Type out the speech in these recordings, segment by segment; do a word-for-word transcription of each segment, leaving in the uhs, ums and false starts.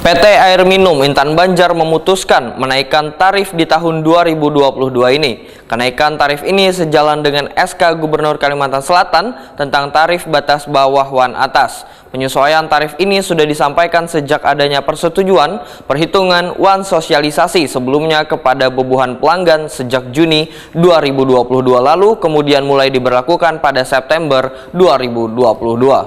P T Air Minum Intan Banjar memutuskan menaikkan tarif di tahun dua ribu dua puluh dua ini. Kenaikan tarif ini sejalan dengan S K Gubernur Kalimantan Selatan tentang tarif batas bawah wan atas. Penyesuaian tarif ini sudah disampaikan sejak adanya persetujuan perhitungan wan sosialisasi sebelumnya kepada bubuhan pelanggan sejak Juni dua ribu dua puluh dua lalu, kemudian mulai diberlakukan pada September dua ribu dua puluh dua.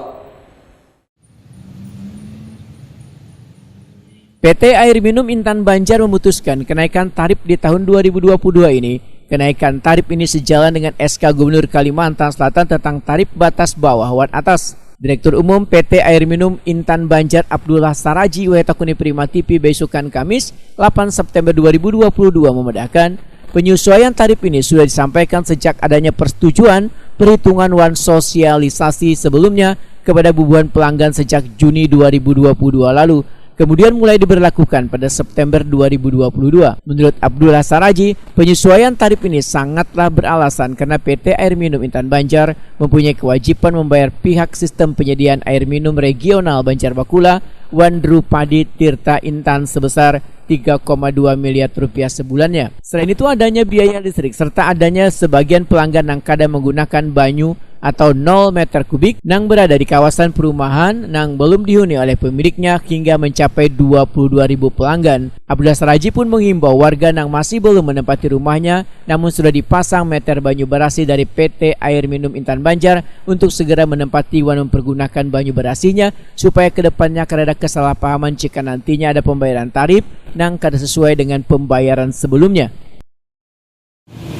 P T Air Minum Intan Banjar memutuskan kenaikan tarif di tahun dua ribu dua puluh dua ini. Kenaikan tarif ini sejalan dengan S K Gubernur Kalimantan Selatan tentang tarif batas bawah wan atas. Direktur Umum P T Air Minum Intan Banjar Abdullah Saraji wayatakuni Prima T V besukan Kamis, delapan September dua ribu dua puluh dua, memedahkan, penyesuaian tarif ini sudah disampaikan sejak adanya persetujuan, perhitungan wan sosialisasi sebelumnya kepada bubuhan pelanggan sejak Juni dua ribu dua puluh dua lalu, kemudian mulai diberlakukan pada September dua ribu dua puluh dua. Menurut Abdullah Saraji, penyesuaian tarif ini sangatlah beralasan karena P T Air Minum Intan Banjar mempunyai kewajiban membayar pihak sistem penyediaan air minum regional Banjar Bakula wan Drupadi Tirta Intan sebesar tiga koma dua miliar rupiah sebulannya. Selain itu, adanya biaya listrik serta adanya sebagian pelanggan yang kada menggunakan banyu atau nol meter kubik nang berada di kawasan perumahan nang belum dihuni oleh pemiliknya hingga mencapai dua puluh dua ribu pelanggan. Abdullah Saraji pun menghimbau warga nang masih belum menempati rumahnya namun sudah dipasang meter banyu barasih dari P T Air Minum Intan Banjar untuk segera menempati wan mempergunakan banyu barasihnya supaya kedepannya kada ada kesalahpahaman jika nantinya ada pembayaran tarif nang kada sesuai dengan pembayaran sebelumnya.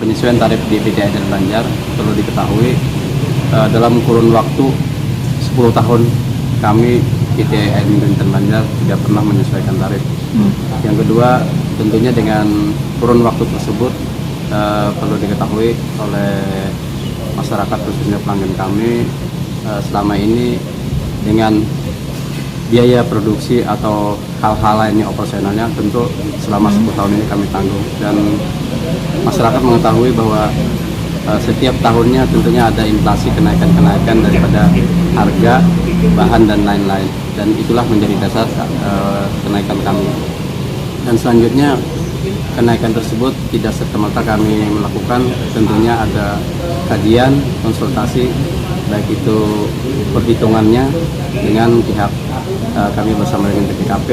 Penyesuaian tarif di P T Air Minum Intan Banjar perlu diketahui, eh, dalam kurun waktu sepuluh tahun kami P T Air Minum Intan Banjar tidak pernah menyesuaikan tarif. Hmm. Yang kedua, tentunya dengan kurun waktu tersebut, eh, perlu diketahui oleh masyarakat, khususnya pelanggan kami, eh, selama ini dengan biaya produksi atau hal-hal lainnya, operasionalnya, tentu selama sepuluh tahun ini kami tanggung, dan masyarakat mengetahui bahwa, eh, setiap tahunnya tentunya ada inflasi, kenaikan-kenaikan daripada harga bahan dan lain-lain, dan itulah menjadi dasar, eh, kenaikan kami. Dan selanjutnya, kenaikan tersebut tidak serta-merta kami melakukan, tentunya ada kajian, konsultasi, baik itu perhitungannya dengan pihak, eh, kami bersama dengan B P K P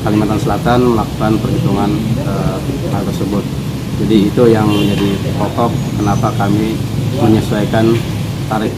Kalimantan Selatan melakukan perhitungan, eh, hal tersebut. Jadi, itu yang menjadi pokok kenapa kami menyesuaikan tarif.